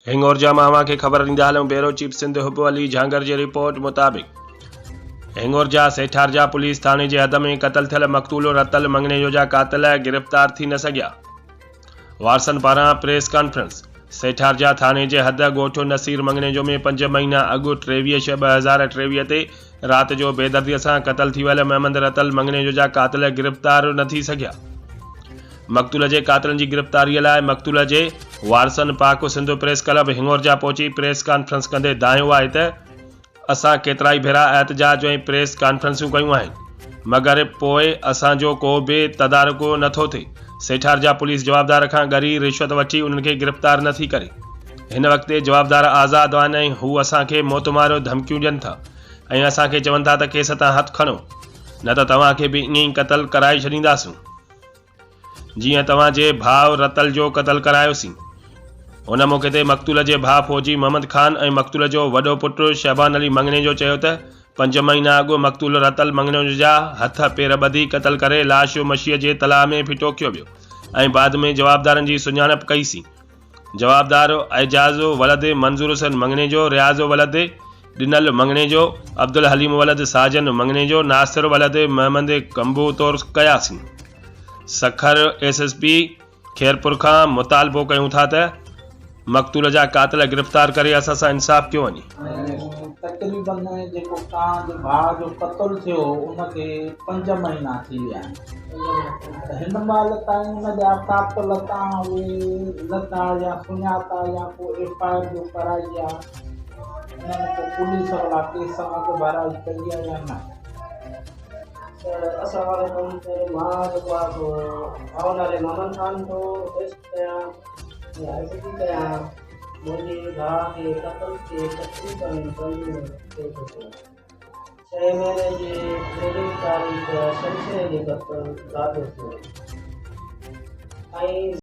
هنڱورجا مان اوهان کي خبر ڏيندا هلون بيورو چيف سنڌ حب علي جهانگر جي رپورٽ مطابق هنڱورجا سيٺارجا پوليس ٿاڻي جي حد ۾ قتل ٿيل مقتول رتل مڱڻيجو جا قاتل گرفتار ٿي نه سگهيا وارثن پاران پريس ڪانفرنس سيٺارجا ٿاڻي جي حد ڳوٺ نصير مڱڻيجو ۾ 5 مهينا اڳ 23 ڇهه 2023 تي رات جو بيدردي سان قتل ٿي ويل محمد رتل مڱڻيجو جا قاتل گرفتار نه ٿي سگهيا. مقتول جي قاتلن جي گرفتاري لاء مقتول جي وارثن پاڪ سنڌ پريس ڪلب هنڱورجا پهچي پريس ڪانفرنس ڪندي دانهيو آهي ته اسان ڪيترائي ڀيرا احتجاج ۽ پريس ڪانفرنسون ڪيون آهن مگر پوء اسان جو ڪو به تدارڪ نه ٿو ٿئي، سيٺارجا پوليس جوابدار کان ڳري رشوت وٺي انهن کي گرفتار نه ٿي ڪري. هن وقت جوابدار آزاد آهن ۽ هو اسان کي موتمار ڌمڪيون ڏين ٿا ۽ اسان کي چون ٿا ته ڪيس تان هٿ کڻو نه ته توهان کي به ائين ئي قتل ڪرائي ڇڏينداسون جيئن توهان جي ڀاء رتل جو قتل ڪرايوسين. ان موقعي تي مقتول جي ڀاء فوجي محمد خان ۽ مقتول جو وڏو پٽ شعبان علي مڱڻيجو چيو ته 5 مهينا اڳ مقتول رتل مڱڻيجو جا هٿ پير ٻڌي قتل ڪري لاش مشيء جي تلاء ۾ ڦٽو ڪيو ويو ۽ بعد ۾ جوابدارن جي سڃاڻپ ڪئي سين. جوابدار اعجاز ولد منظور حسين مڱڻيجو، رياض ولد ڏنل مڱڻيجو، عبدالحليم ولد ساجن مڱڻيجو، ناصر ولد محمد ڪمبو طور ڪياسين. Sukkur S S P Khairpur کان مطالبو ڪيون ٿا ته مقتول جا قاتل گرفتار ڪري اسان سان انصاف ڪيو وڃي. تقريبن جيڪو توهان جي ڀاء جو قتل ٿيو ان کي 5 مهينا ٿي ويا آهن ته هن مهل تائين ان جا قاتل توهان اهي لڌا يا سڃاتا يا ڪو ايف I R جو ڪرائي آ انهن ڪو پوليس والا ڪيس اڳڀرائي ڪئي آ يا نه؟ سر السلام عليڪم سر مان جيڪو آ سو ڀاء نالي محمد خان ٿو ريسٽ ڪيان يا ايس پي ڪيان منهنجي ڀاء کي قتل ٿئي تقريبن 5 مهينا ٿي چڪو ڇهين مهيني جي 23 تاريخ ڇنڇري جي قتل رات جو ٿيو ۽